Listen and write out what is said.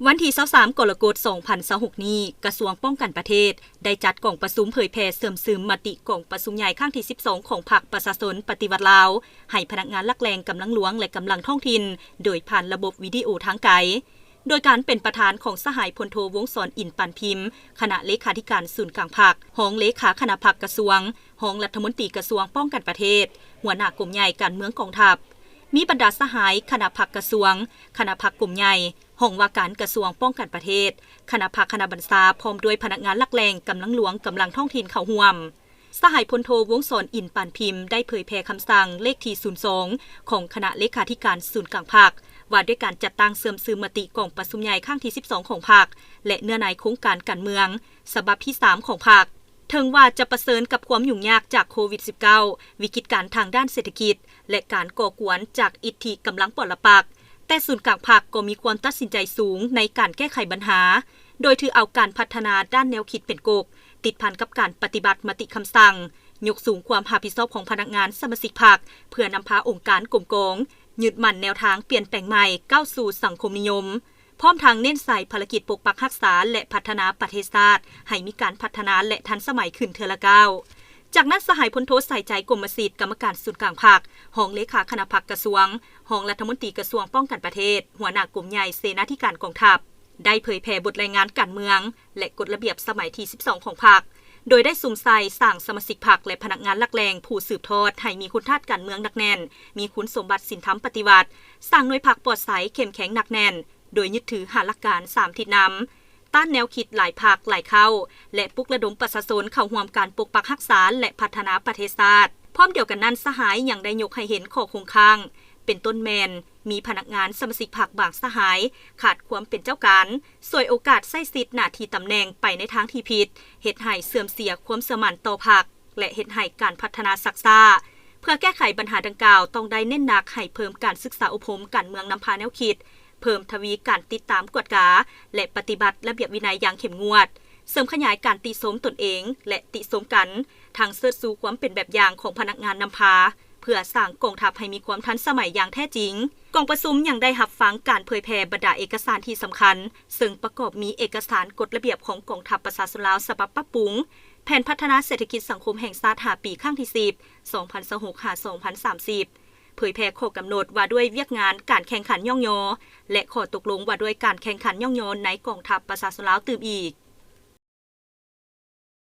ວັນທີຊາວສາມ ກໍລະກົດ ສອງພັນຊາວຫົກນີ້, ກະຊວງປ້ອງກັນປະເທດ ໄດ້ຈັດກອງປະຊຸມເຜີຍແຜ່ເຊື່ອມຊຶມມະຕິກອງປະຊຸມໃຫຍ່ຄັ້ງທີສິບສອງ ຂອງພັກປະຊາຊົນປະຕິວັດລາວ ໃຫ້ພະນັກງານຫຼັກແຫຼ່ງ, ກຳລັງຫຼວງ ແລະ ກຳລັງທ້ອງຖິ່ນ ໂດຍຜ່ານລະບົບວິດີໂອທາງໄກ, ໂດຍການເປັນປະທານຂອງສະຫາຍພົນໂທ ວົງສອນ ອິນປານພິມ ຄະນະເລຂາທິການສູນກາງພັກ, ຮອງເລຂາຄະນະພັກກະຊວງ, ຮອງລັດຖະມົນຕີກະຊວງປ້ອງກັນປະເທດ, ຫົວໜ້າກົມໃຫຍ່ການເມືອງກອງທັບ, ມີບັນດາສະຫາຍຄະນະພັກກະຊວງ, ຄະນະພັກກົມໃຫຍ່, ຫ້ອງວ່າການກະຊວງປ້ອງກັນປະເທດ, ຄະນະພັກຄະນະບັນຊາ ພ້ອມດ້ວຍພະນັກງານຫຼັກແຫຼ່ງ, ກຳລັງຫຼວງ, ກຳລັງທ້ອງຖິ່ນເຂົ້າຮ່ວມ. ສະຫາຍພົນໂທ ວົງສອນ ອິນປານພິມ ໄດ້ເຜີຍແຜ່ຄຳສັ່ງເລກທີສູນສອງ ຂອງຄະນະເລຂາທິການສູນກາງພັກ ວ່າດ້ວຍການຈັດຕັ້ງເຊື່ອມຊຶມມະຕິກອງປະຊຸມໃຫຍ່ຄັ້ງທີສິບສອງ ຂອງພັກ ແລະ ເນື້ອໃນໂຄງການການເມືອງ ສະບັບທີສາມ ຂອງພັກ. ເຖິງວ່າຈະປະເຊີນກັບຄວາມຫຍຸ້ງຍາກຈາກໂຄວິດສິບເກົ້າ, ວິກິດການທາງດ້ານເສດຖະກິດ ແລະ ການກໍ່ກວນຈາກອິດທິກຳລັງປອລະປັກ, ແຕ່ສູນກາງພັກກໍມີຄວາມຕັດສິນໃຈສູງໃນການແກ້ໄຂບັນຫາ, ໂດຍຖືເອົາການພັດທະນາດ້ານແນວຄິດເປັນກົກ, ຕິດພັນກັບການປະຕິບັດມະຕິຄຳສັ່ງ, ຍົກສູງຄວາມຮັບຜິດຊອບຂອງພະນັກງານສະມາຊິກພັກ ເພື່ອນຳພາອົງການກົມກອງ ຍຶດໝັ້ນແນວທາງປ່ຽນແປງໃໝ່ ກ້າວສູ່ສັງຄົມນິຍົມ. ພ້ອມທັງເນັ້ນໃສ່ພາລະກິດປົກປັກຮັກສາ ແລະ ພັດທະນາປະເທດຊາດໃຫ້ມີການພັດທະນາ ແລະ ທັນສະໄໝຂຶ້ນເທື່ອລະກ້າວ. ຈາກນັ້ນ ສະຫາຍພົນໂທ ສາຍໃຈ ກົມມະສິດ ກຳມະການສູນກາງພັກ, ຮອງເລຂາຄະນະພັກກະຊວງ, ຮອງລັດຖະມົນຕີກະຊວງປ້ອງກັນປະເທດ, ຫົວໜ້າກົມໃຫຍ່ເສນາທິການກອງທັບ ໄດ້ເຜີຍແຜ່ບົດລາຍງານການເມືອງ ແລະ ກົດລະບຽບສະໄໝທີສິບສອງ ຂອງພັກ, ໂດຍໄດ້ສຸມໃສ່ສ້າງສະມາຊິກພັກ ແລະ ພະນັກງານຫຼັກແຫຼ່ງຜູ້ສືບທອດໃຫ້ມີຄຸນທາດການເມືອງໜັກແໜ້ນ, ມີຄຸນສົມບັດສິນທຳປະຕິວັດ, ສ້າງໜ່ວຍພັກປອດໃສ, ເຂັ້ມແຂງໜັກແໜ້ນ, ໂດຍຍຶດຖືຫ້າຫຼັກການສາມທິດນຳ, ຕ້ານແນວຄິດຫຼາຍພັກຫຼາຍເຄົ້າ ແລະ ປຸກລະດົມປະຊາຊົນເຂົ້າຮ່ວມການປົກປັກຮັກສາ ແລະ ພັດທະນາປະເທດຊາດ. ພ້ອມດຽວກັນນັ້ນ, ສະຫາຍຍັງໄດ້ຍົກໃຫ້ເຫັນຂໍ້ຄົງຄ້າງ, ເປັນຕົ້ນແມ່ນ ມີພະນັກງານສະມາຊິກພັກບາງສະຫາຍຂາດຄວາມເປັນເຈົ້າການ, ສວຍໂອກາດໃຊ້ສິດໜ້າທີ່ຕຳແໜ່ງໄປໃນທາງທີ່ຜິດ, ເຮັດໃຫ້ເສື່ອມເສຍຄວາມເຊື່ອໝັ້ນຕໍ່ພັກ ແລະ ເຮັດໃຫ້ການພັດທະນາຊັກຊ້າ. ເພື່ອແກ້ໄຂບັນຫາດັ່ງກ່າວ, ຕ້ອງໄດ້ເນັ້ນໜັກໃຫ້ເພີ່ມການສຶກສາອົບຮົມການເມືອງນຳພາແນວຄິດ, ເພີ່ມທະວີການຕິດຕາມກວດກາ ແລະ ປະຕິບັດລະບຽບວິໄນຢ່າງເຂັ້ມງວດ, ເສີມຂະຫຍາຍການຕິຊົມຕົນເອງ ແລະ ຕິຊົມກັນ, ທັງເຊີດຊູຄວາມເປັນແບບຢ່າງຂອງພະນັກງານນຳພາ, ເພື່ອສ້າງກອງທັບໃຫ້ມີຄວາມທັນສະໄໝຢ່າງແທ້ຈິງ. ກອງປະຊຸມຍັງໄດ້ຮັບຟັງການເຜີຍແຜ່ບັນດາເອກະສານທີ່ສຳຄັນ, ເຊິ່ງປະກອບມີເອກະສານກົດລະບຽບຂອງກອງທັບປະຊາຊົນລາວສະບັບປັບປຸງ, ແຜນພັດທະນາເສດຖະກິດສັງຄົມແຫ່ງຊາດຫ້າປີ ຄັ້ງທີສິບ ສອງພັນຊາວຫົກ ຫາ ສອງພັນສາມສິບ, ເຜີຍແຜ່ຂໍ້ກຳນົດວ່າດ້ວຍວຽກງານການແຂ່ງຂັນຍ້ອງຍໍ ແລະ ຂໍ້ຕົກລົງວ່າດ້ວຍການແຂ່ງຂັນຍ້ອງຍໍໃນກອງທັບປະຊາຊົນລາວຕື່ມອີກ.